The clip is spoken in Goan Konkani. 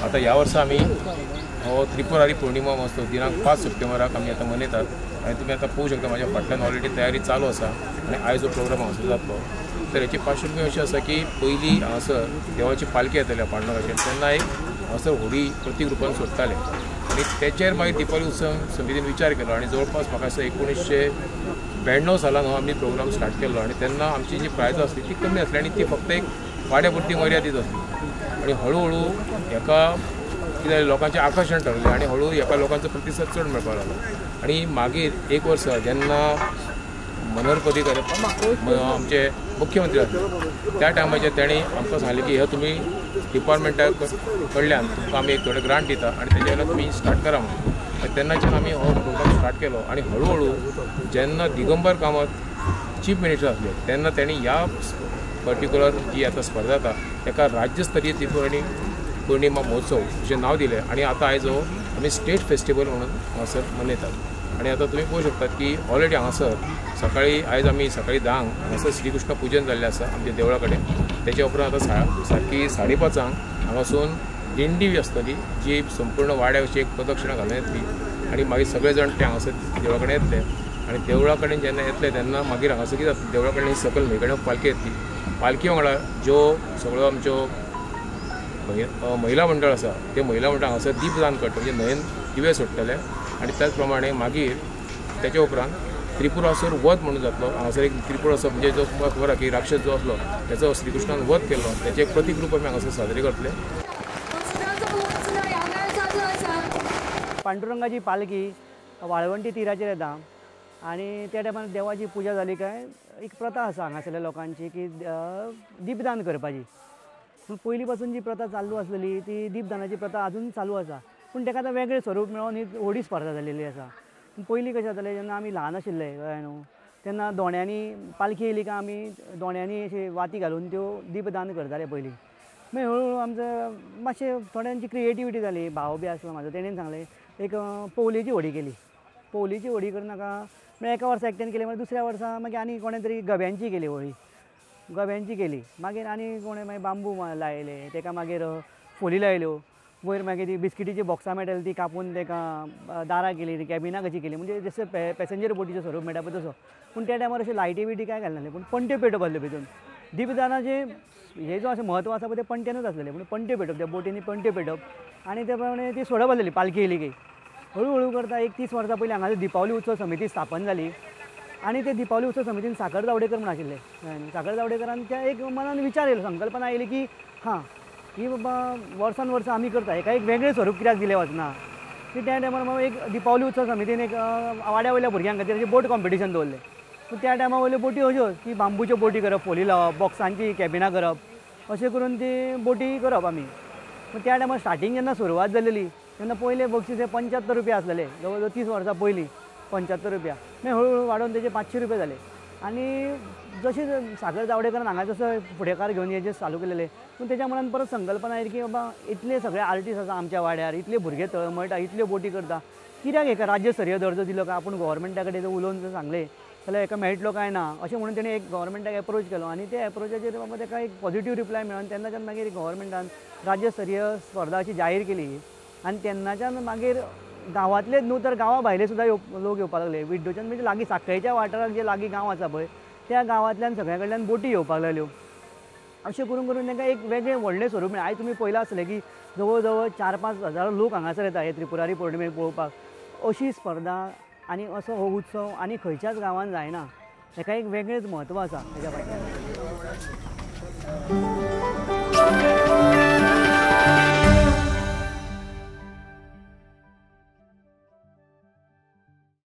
आता ह्या वर्सा आमी हो त्रिपुरारी पौर्णिमा महोत्सव दिनांक 5 सप्टेंबराक आमी आतां मनयतात आनी तुमी आतां पळोवंक शकता म्हाज्या फाटल्यान ऑलरेडी तयारी चालू आसा आनी आयज हो प्रोग्राम हांगासर जातलो. तर हेची पार्श्वभूमी अशी आसा की पयलीं हांगासर देवाची पालखी येताली पांडुरंगाची, तेन्ना एक हांगासर होडी प्रतीक रुपान सोडटाले आनी तेचेर मागीर दीपावली उत्सव समितीन विचार केलो आनी जवळपास म्हाका दिसता 1992 सालान हो आमी प्रोग्राम स्टार्ट केल्लो आनी तेन्ना आमची जी प्रायज आसली ती कमी आसली आनी ती फक्त एक वाड्या पुरती मर्यादीत आसली आनी हळूहळू हेका कितें लोकांचें आकर्शण ठरलें आनी हळूहळू हेका लोकांचो प्रतिसाद चड मेळपाक लागलो. आनी मागीर एक वर्स जेन्ना मनोहर पर्रीकर आमचे मुख्यमंत्री आसले त्या टायमाचेर तांणी आमकां सांगलें की हे तुमी डिपार्टमेंटा कडल्यान तुमकां आमी एक थोडे ग्रांट दिता आनी तेजे वयल्यान तुमी स्टार्ट करा म्हणून. तेन्नाच्यान आमी हो प्रोग्राम स्टार्ट केलो आनी हळूहळू जेन्ना दिगंबर कामत चीफ मिनिस्टर आसले तेन्ना तांणी ह्या पर्टिक्युलर जी आतां स्पर्धा जाता ताका राज्यस्तरीय त्रिपुरारी पौर्णिमा महोत्सव अशें नांव दिलें आनी आतां आयज हो आमी स्टेट फेस्टिवल म्हणून हांगासर मनयतात. आनी आतां तुमी पळोवंक शकतात की ऑलरेडी हांगासर सकाळी आयज आमी सकाळी 10 हांगासर श्रीकृष्ण पुजन जाल्लें आसा आमच्या देवळा कडेन. तेच्या उपरांत आतां सारकी 5:30 हांगासून दिंडी आसतली जी संपूर्ण वाड्या अशी एक प्रदक्षिणा घालून येतली आनी मागीर सगळे जाण ते हांगासर देवळा कडेन येतले आनी देवळा कडेन जेन्ना येतले तेन्ना मागीर हांगासर कितें जातलें, देवळा कडेन सकयल न्हंय कडेन पालखी येतली. पालखी वांगडा ज्यो सगळ्यो आमच्यो महिला मंडळ आसा ते महिला मंडळ हांगासर दीपदान करता, म्हणजे न्हंयेन दिवे सोडटले आनी त्याच प्रमाणे मागीर तेच्या उपरांत त्रिपुरासूर वध म्हणून जातलो. हांगासर एक त्रिपुरासूर म्हणजे जो तुमकां खबर आसा की राक्षस जो आसलो तेचो श्रीकृष्णान वध केल्लो, तेचें एक प्रतीक रूप आमी हांगासर साजरे करतले. पांडुरंगाची पालखी वाळवंटी तिराचेर येता आनी त्या टायमार देवाची पुजा जाली काय एक प्रथा आसा हांगासरल्या लोकांची की दीपदान करपाची. पूण पयलीं पासून जी प्रथा चालू आसलेली ती दीपदानाची प्रथा अजून चालू आसा, पूण ताका आतां वेगळें स्वरूप मेळोन ही व्हडी स्पर्धा जालेली आसा. पूण पयलीं कशें जातालें, जेन्ना आमी ल्हान आशिल्ले कळ्ळें न्हू तेन्ना दोण्यांनी पालखी येयली काय आमी दोण्यांनी अशी वाती घालून त्यो दीपदान करताले पयलीं. मागीर हळूहळू आमचो मातशें थोड्यांची क्रिएटिविटी जाली, भाव बी आसलो म्हाजो, तेणेन सांगलें एक पोवलेची व्हडी केली. पोवलेची व्हडी करनाका म्हळ्यार एका वर्सा एकट्यान केली, मागीर दुसऱ्या वर्सा मागीर आनी कोणें तरी गब्यांची केली व्हडी, गब्यांची केली. मागीर आनी कोणें मागीर बांबू लायले, ताका मागीर फोली लायल्यो, वयर मागीर ती बिस्किटीची बॉक्सां मेळटाली ती कापून ताका दारां केली, ती कॅबिनां कशी केली, म्हणजे जशें पॅसेंजर बोटीचें स्वरूप मेळटा पळय तसो. पूण त्या टायमार अशें लायटी बिटी कांय घालनासलें, पूण पणट्यो पेटोवप आसल्यो भितून. दीपदानाचें हें जो अशें म्हत्व आसा पळय तें पणट्यानूच आसलेलें, पूण पणट्यो पेटोवप, त्या बोटींनी पणट्यो पेटोवप आनी त्या प्रमाणे ती सोडप आसलेली पालखी येयली की. हळूहळू करता एक 30 वर्सां पयलीं हांगा दीपावली उत्सव समिती स्थापन जाली आनी ते दीपावली उत्सव समितीन साखर जावडेकर म्हूण आशिल्ले. साखर जावडेकरांच्या एक मनान विचार येयलो, संकल्पना आयली की हां ही बाबा वर्सान वर्सां आमी करता, हेका एक वेगळें स्वरूप कित्याक दिलें वचना. की त्या टायमार मागीर एक दीपावली उत्सव समितीन एक वाड्या वयल्या भुरग्यां खातीर अशें बोट कॉम्पिटिशन दवरलें. पूण त्या टायमा वयल्यो बोटी अश्योच की बांबूच्यो बोटी करप, फोली लावप, बॉक्सांची कॅबिनां करप, अशें करून ती बोटी करप आमी. पूण त्या टायमार स्टार्टींग जेन्ना सुरवात जालेली तेन्ना पयले बक्षीस हे 75 रुपया आसलेले, जवळ जवळ 30 वर्सां पयलीं 75 रुपया. मागीर हळूहळू वाडोवन तेजे 500 रुपया जाले. आनी जशें साखर जावडेकरान हांगा जसो फुडेकार घेवन हेजें चालू केलेलें, पूण तेच्या मनान परत संकल्पना आयली की बाबा इतले सगळे आर्टिस्ट आसा आमच्या वाड्यार, इतले भुरगे तळमळटा, इतल्यो बोटी करता, कित्याक हेका राज्यस्तरीय दर्जो दिलो काय आपूण गोवोरमेंटा कडेन उलोवन जर सांगलें जाल्यार हेका मेळटलो काय ना, अशें म्हणून तेणें एक गोवोरमेंटाक एप्रोच केलो आनी त्या एप्रोचाचेर बाबा तेका एक पॉझिटीव रिप्लाय मेळोन तेन्नाच्यान मागीर गोवोरमेंटान राज्यस्तरीय स्पर्धा अशी जाहीर केली. आनी तेन्नाच्यान मागीर गांवांतलेच न्हू तर गांवा भायले सुद्दां लोक येवपाक लागले. विड्डोच्यान म्हणजे लागीं साखळेच्या वाठाराक जे लागीं गांव आसा पळय त्या गांवांतल्यान सगळ्या कडल्यान बोटी येवपाक लागल्यो. अशें करून करून तांकां एक वेगळें व्हडलें स्वरूप मेळ्ळें. आयज तुमी पळयलां आसतलें की जवळ जवळ 4-5 हजार लोक हांगासर येता हे त्रिपुरारी पौर्णिमेक पळोवपाक. अशी स्पर्धा आनी असो हो उत्सव आनी खंयच्याच गांवांत जायना, ताका एक वेगळेंच म्हत्व आसा तेच्या फाटल्यान.